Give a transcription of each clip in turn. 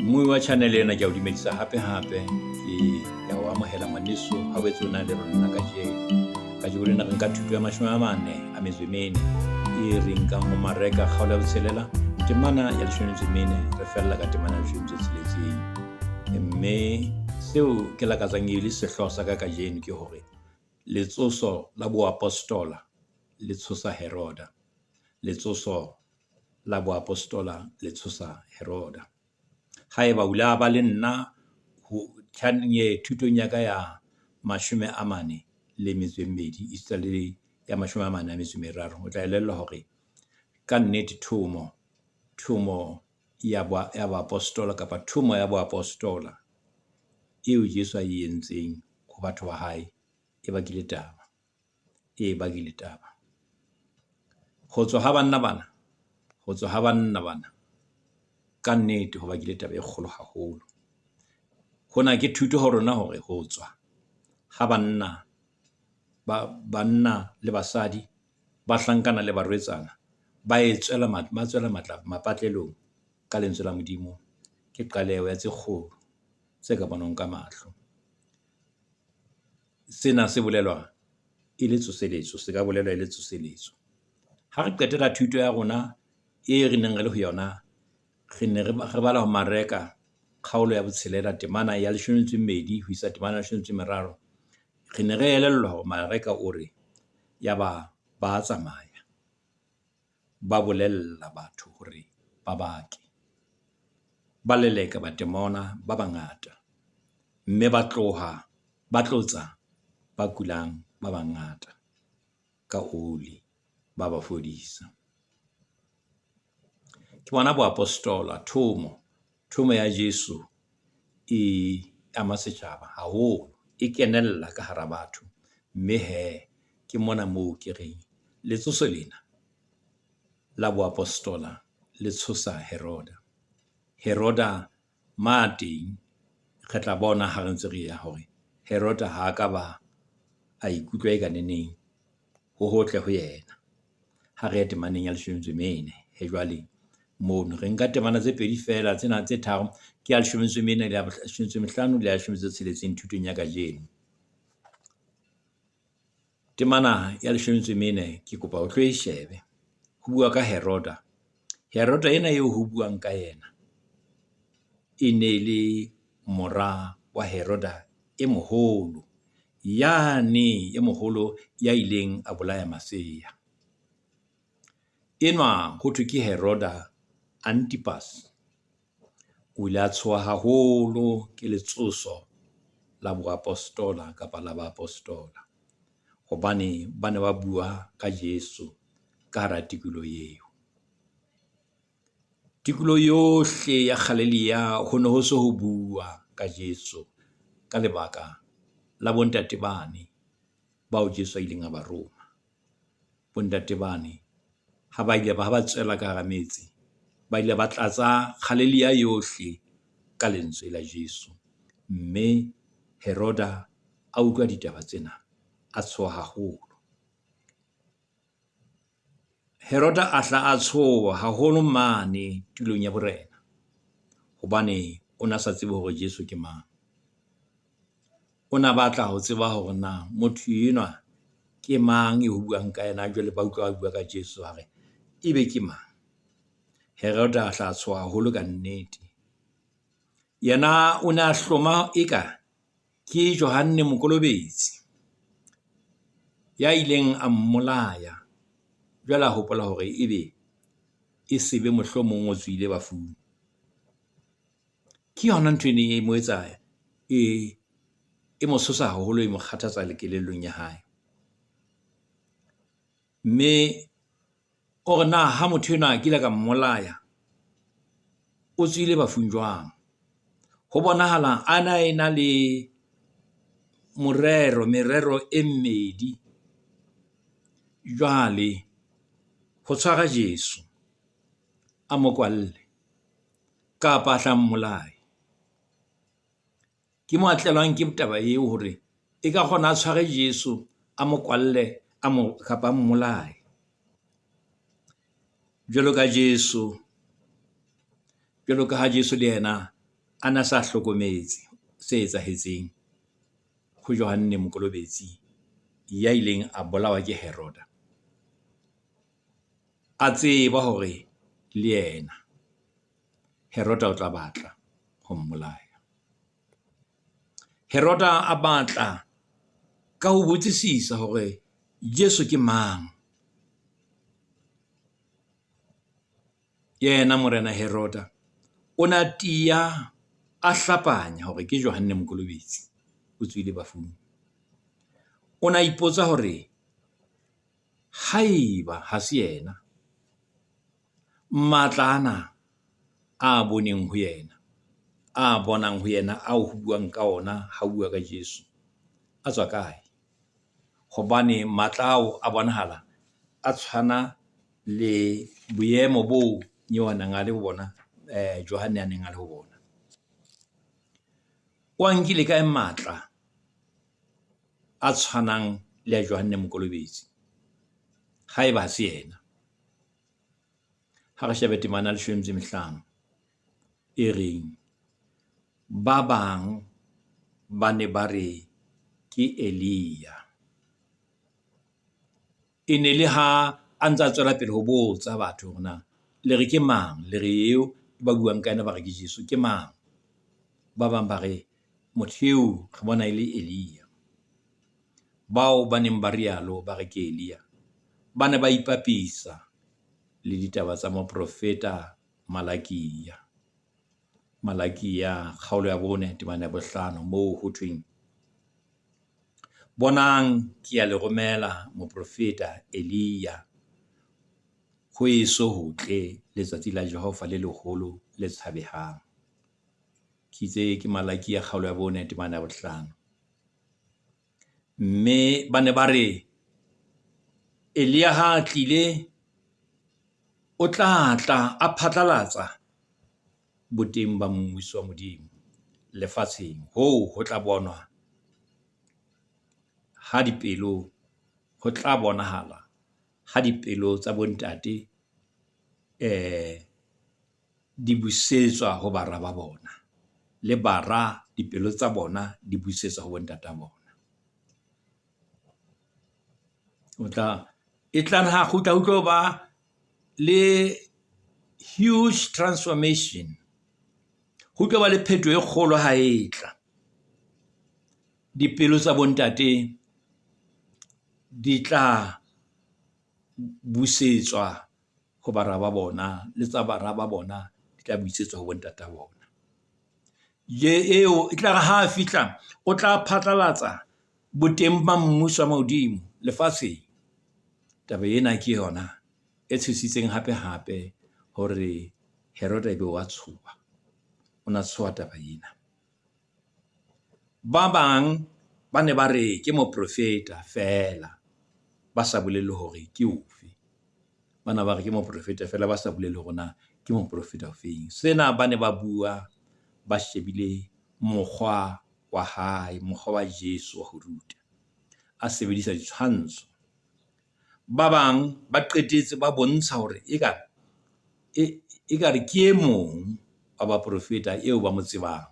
Mmui wa channel ena ke a o dumedisa hape hape ke ya o amohela ngwaneso ha o boetse o na le rona kajeno. Kajeko lena re nka thuto ya 44 e re nkang ho Mareka kgaolo ya botshelela temana ya 14 re fella ka temana ya 16. Mme seo ke lakatsang e le sehlooho sa ka kajeno ke hore letsoso la boapostola le tshosa Heroda. Letsoso la boapostola le tshosa Heroda. Haeba o la ba le nna ho thutong ya ka ya 42 esita le ya 43, o tla elellwa hore ka nnete thomo, thomo ya baapostola kapa thomo ya boapostola eo Jesu a e entseng ho batho ba hae e bakile taba, e bakile taba. Ho tswa ha banna bana, ho tswa ha banna bana ka nnete ho bakile taba e kgolo haholo. Hona ke thuto ho rona hore ho tswa ha banna ba banna le basadi, bahlankana le barwetsana ba e tswela ba tswela mapatlelong ka lentswe la Modimo. Ke qaleho ya tse kgolo tse ka bonwang ka mahlo. Sena se bolelwa e le tsoseletso, se ka bolelwa e le tsoseletso. Ha re qetela thuto ya rona e re neng re le ho yona, re ne re re bala ho Mareka kgaolo ya botshelela temana ya 12 ho isa temana ya 13. Re ne re elellwa hore Mareka o re, yaba ba tsamaya ba bolella batho hore ba bake. Ba leleka batemona ba bangata, mme ba tloha ba tlotsa ba kulang ba bangata ka oli, ba ba fodisa. Ke bona boapostola, thomo, thomo ya Jesu e ama setjhaba haholo, e kenella ka hara batho. Mme hee ke mona moo ke reng letsoso lena la boapostola le tshosa Heroda. Heroda ma teng re tla bona ha re ntse re ya hore Heroda ha a ka ba a ikutlwa eka neneng ho hotle ho yena. Ha re ye temaneng ya 14 he jwale mono. Re nka temana tse pedi feela tsena tse tharo. Ke ya 14 le ya 15 le ya 16 thutong ya kajeno. Temana ya 14 ke kopa o tlo e shebe. Ho bua ka Heroda. Heroda ena eo ho buang ka yena, e ne le mora wa Heroda e moholo, yane e moholo ya ileng a bolaya masea. Enwa ho thwe ke Heroda Antipas. O ile a tshoha haholo ke letsoso la boapostola kapa la baapostola. Hobane ba ne ba bua ka Jesu ka hara tikoloho eo. Tikoloho yohle ya Galelea ho ne ho se ho bua ka Jesu ka lebaka la bontate bane bao Jesu a ileng a ba roma. Bontate bane ha ba ile ba ha ba tswela ka hara metse, ba ile ba tlatsa Galelea yohle ka lentswe la Jesu. Mme Heroda a utlwa ditaba tsena, a tshoha haholo. Heroda a hla a tshoha haholo mane tulong ya borena, hobane o na sa tsebe hore Jesu ke mang. O na batla ho tseba hore na motho enwa ke mang eo ho buang ka yena jwale ba utlwa ba bua ka Jesu a re, ebe ke mang? Heroda a hla a tshoha haholo kannete. Yena o ne a hloma eka ke Johanne Mokolobetsi ya ileng a mmolaya. Jwale a hopola hore ebe e se be mohlomong o tsohile bafung. Ke yona ntho e neng e mo etsa e, e mo tshosa haholo, e mo kgathatsa le kelellong ya hae. Mme o re na ha motho enwa ke ile ka mmolaya, o tsohile bafung jwang? Ho bonahala a na e na le morero, merero e mmedi. Jwale ho tshwara Jesu, a mo kwalle kapa a hla mmolaye. Ke mo a tlelwang ke taba eo hore e ka kgona a tshware Jesu, a mo kwalle, a mo kapa a mmolaye. Jwalo ka Jesu, jwalo ka ha Jesu le yena A na sa hlokometse se etsahetseng ho Johanne Mokolobetsi ya ileng a bolawa ke Heroda. A tseba hore le yena Heroda o tla batla ho mmolaya. Heroda a batla ka ho botsisisa hore Jesu ke mang? Yena morena Heroda o na tiya a hlapanya hore ke Johanne Mokolobetsi o tsohile bafung. O na ipotsa hore haeba ha se yena, matla ana a boneng ho yena, a bonang ho yena, ao ho buang ka ona ha bua ka Jesu, a tswa kae? Hobane matla ao a bonahala a tshwana le boemo boo eo a neng a le ho bona, Johanne a neng a le ho bona. O a nkile kae matla a tshwanang le a Johanne Mokolobetsi, haeba ha se yena? Ha re shebe temana ya leshome e mehlano e reng, ba bang ba ne ba re ke Elia. E ne le ha a ntse a tswela pele ho botsa batho hore na le re ke mang, le re eo ba buang ka yena, ba re ke Jesu ke mang? Ba bang ba re motho eo re bona e le Elia. Bao ba neng ba rialo ba re ke Elia, ba ne ba ipapisa le ditaba tsa moprofeta Malakia. Malakia kgaolo ya bone temana ya bohlano moo ho thweng, bonang ke ya le romela moprofeta Elia, ho eso ho tle letsatsi la Jehova le leholo le tshabehang. Ke itse ke Malakia kgaolo ya bone temana ya bohlano. Mme ba ne ba re Elia ha a tlile, o tla tla a phatlalatsa boteng ba mmuso wa Modimo lefatsheng. Hoo ho tla bonwa ha dipelo, ho tla bonahala ha dipelo tsa bontate di busetswa ho bara ba bona. Le bara dipelo tsa bona di busetswa ho bontata bona. O tla, e tlare ha kgutla ho tlo ba le huge transformation. Ho tlo ba le phetoho e kgolo ha e tla. Dipelo tsa bontate di tla busetswa ho bara ba bona, le tsa bara ba bona di tla busetswa ho bontata bona. Je eo e tla re ha a fihla, o tla phatlalatsa boteng ba mmuso wa mahodimo lefatsheng. Taba ena ke yona e tshositseng hape-hape hore Heroda ebe wa tshoha. O na tshoha taba ena. Ba bang ba ne ba re ke moprofeta feela, ba sa bolele hore ke ofe. Ba na ba re ke moprofeta feela, ba sa bolele hore na ke moprofeta ofeng. Sena ba ne ba bua ba shebile mokgwa wa hae, mokgwa wa Jesu wa ho ruta, a sebedisa ditshwantsho. Ba bang ba qetetse ba bontsha hore eka ekare ke e mong wa baprofeta eo ba mo tsebang.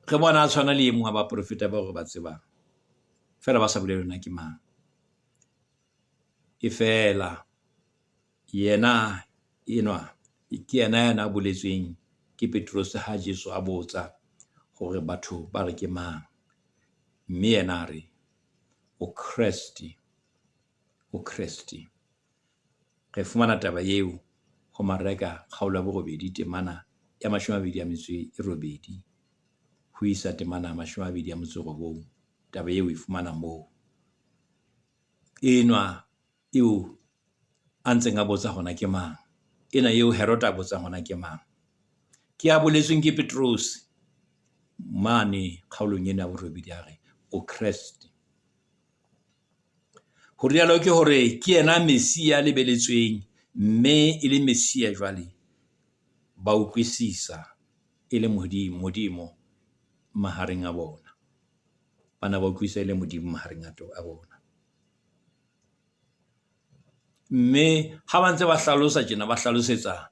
Re bona a tshwana le e mong wa baprofeta bao re ba tsebang. Feela ba sa bolele na ke mang. E feela yena enwa ke yena yana boletsweng ke Petrose ha Jesu a botsa hore batho ba re ke mang. Mme yena a re, o Kreste, o Kreste. Re fumana taba eo ho Mareka kgaolo ya borobedi temana ya mashome a mabedi a metso e robedi ho isa temana ya mashome a mabedi a motso e robong. Taba eo e fumana moo. Enwa eo a ntseng a botsa hona ke mang? Ena eo Heroda a botsang hona ke mang? Ke a boletsweng ke Petrose mane kgaolong ena ya borobedi a re, o Kreste. Ho rialo ke hore ke yena Messia lebeletsweng, mme e le Messia jwale ba utlwisisa e le Modimo, Modimo mahareng a bona. Bana ba utlwisisa e le Modimo mahareng a bona. Mme ha ba ntse ba hlalosa tjena, ba hlalosetsa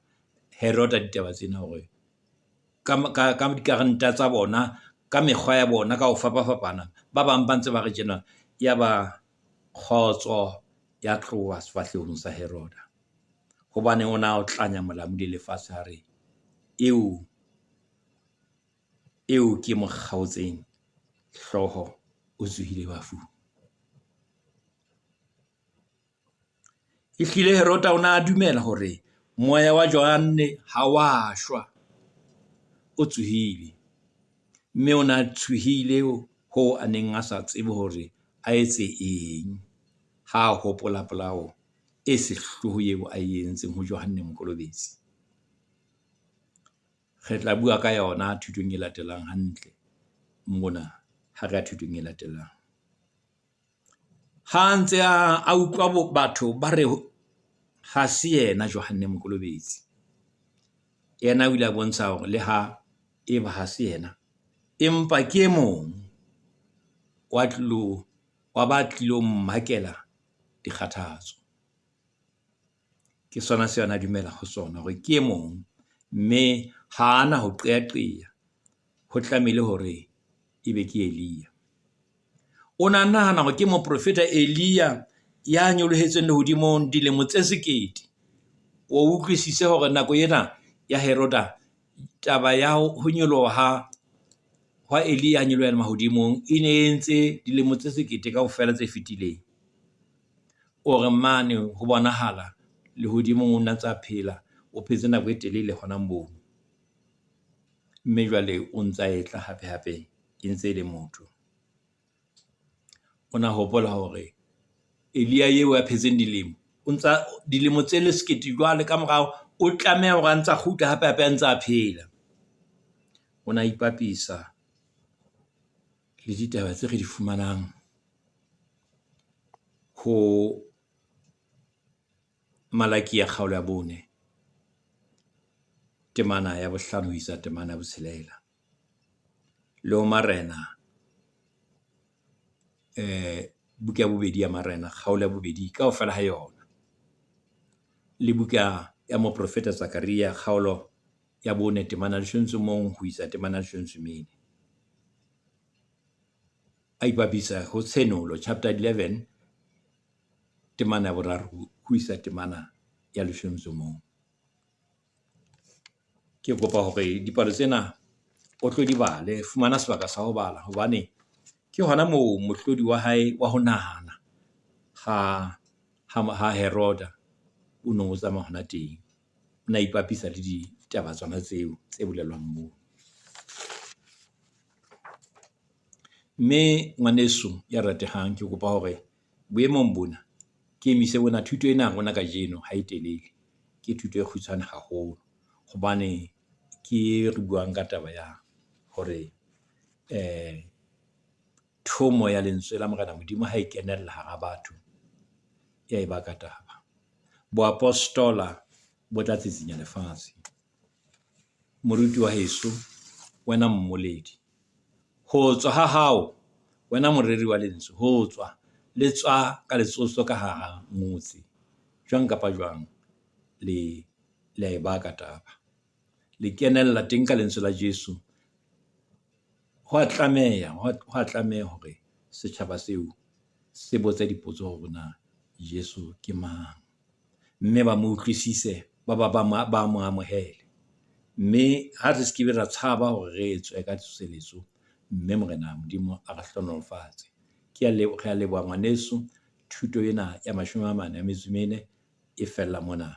Heroda ditaba tsena hore ka ka dikaranta tsa bona, ka mekgwa ya bona, ka ho fapafapana. Ba bang ba ntse ba re tjena. Yaba kgotso ya tloha sefahlehong sa Heroda, hobane o na otlanya molamu le lefatshe a re, eo eo ke mo kgaotseng hlooho o tsohile bafung. Ehlile Heroda o na dumela hore moya wa Johanne ha wa shwa, o tsohile. Mme o na tshohile hoo a neng a sa tsebe hore a etse eng ha a hopola polao e sehloho eo a e entseng ho Johanne Mokolobetsi. Re tla bua ka yona thutong e latelang hantle mona, ha re ya thutong e latelang. Ha a ntse a utlwa batho ba re ha se yena Johanne Mokolobetsi. Yena o ile a bontsha hore le ha eba ha se yena, empa ke e mong wa tlilo, wa ba tlilo mmakela dikgathatso. Ke sona seo ana dumela ho sona hore ke e mong, mme ha ana ho qeaqea. Ho tlamehile hore ebe ke Elia. O na nahana hore ke moprofeta Elia ya nyolohetseng lehodimong dilemo tse sekete. O utlwisise hore nako ena ya Heroda taba ya ho nyoloha hwa Elia a nyolohela mahodimong e ne e entse dilemo tse sekete kaofela tse fetileng. O re mane ho bonahala lehodimong o na ntsa phela, o phetse nako e telele hona moo. Mme jwale o ntsa e tla hape hape e ntse e le motho. O na hopola hore Elia eo a phetseng dilemo, o ntsa dilemo tse le sekete jwale ka morao, o tlameha hore a ntsa kgutla hape hape a ntsa phela. O na ipapisa le ditaba tse re di fumanang ho Malakia kgaolo ya bone, temana ya bohlano ho isa temana ya botshelela. Le ho Marena buka ya bobedi ya Marena, kgaolo ya bobedi kaofela ha yona. Le buka ya moprofeta Zakaria, kgaolo ya bone temana ya leshome le metso o mong ho isa temana ya leshome le metso e mene. A ipapisa ho Tshenolo chapter 11 temana ya boraro ho isa temana ya leshome le metso o mong. Ke kopa hore dipalo tsena o tlo di bale, fumana sebaka sa ho bala hobane ke hona moo mohlodi wa hae wa ho nahana ha ha Heroda o no o tsamaya hona teng. O na ipapisa le ditaba tsona tseo tse bolelwang moo. Mme ngwaneso ya ratehang, ke kopa hore boemong bona ke emise bona thuto ena ya rona kajeno ha e telele. Ke thuto e kgutshwane haholo hobane ke e re buang ka taba ya hore thomo ya lentswe la Morena Modimo ha e kenella hara batho, ya e baka taba. Boapostola bo tla tsitsinya lefatshe. Moruti wa heso, wena mmoledi, ho tswa ha hao, wena moreri wa lentswe, ho tswa le tswa ka letsoso ka hara motse. Jwang kapa jwang le le a e baka taba. Le kenella teng ka lentswe la Jesu. Ho wa tlameha, ho wa tlameha hore setjhaba seo se botse dipotso hore na Jesu ke mang, mme ba mo utlwisise, ba ba ba mo amohele. Mme ha re skebe ra tshaba hore re tswe ka tsoseletso, mme Morena Modimo a re hlohonolofatse. Ke a re a leboha ngwaneso. Thuto ena ya mashome a mane a metso e mene e fella mona.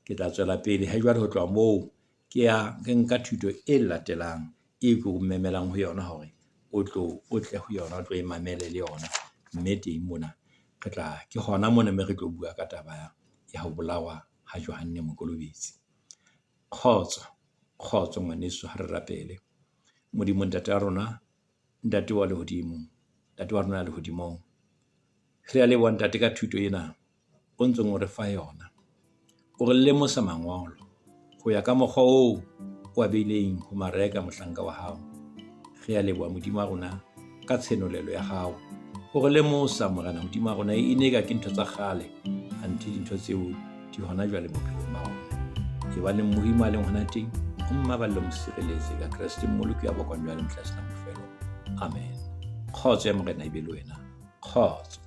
Ke tla tswela pele ha jwale ho tloha moo ke ya ke nka thuto e latelang e ke o memelang ho yona hore o tlo o tle ho yona, o tlo e mamele le yona. Mme teng mona re tla ke hona mona mme re tlo bua ka taba ya ho bolawa ha Johanne Mokolobetsi. Kgotso, kgotso ngwaneso ha re rapele. Modimo Ntate wa rona, Ntate wa lehodimo, Ntate wa rona ya lehodimong. Re a leboha Ntate ka thuto ena o ntseng o re fa yona. O re lemosa mangolo ho ya ka mokgwa oo o a beileng ho Mareka mohlanka wa hao. Re a leboha Modimo wa rona ka tshenolelo ya hao. O re lemosa Morena Modimo wa rona e ne ka ke ntho tsa kgale, anthe dintho tseo di hona jwale bophelong ba rona. E ba le mmohi mo a leng hona teng, o mmaballe o mo sireletse ka Kreste Mmoloki ya bokwang jwale mohla senang bofelo. Amen. Kgotso ya Morena e be le wena. Kgotso.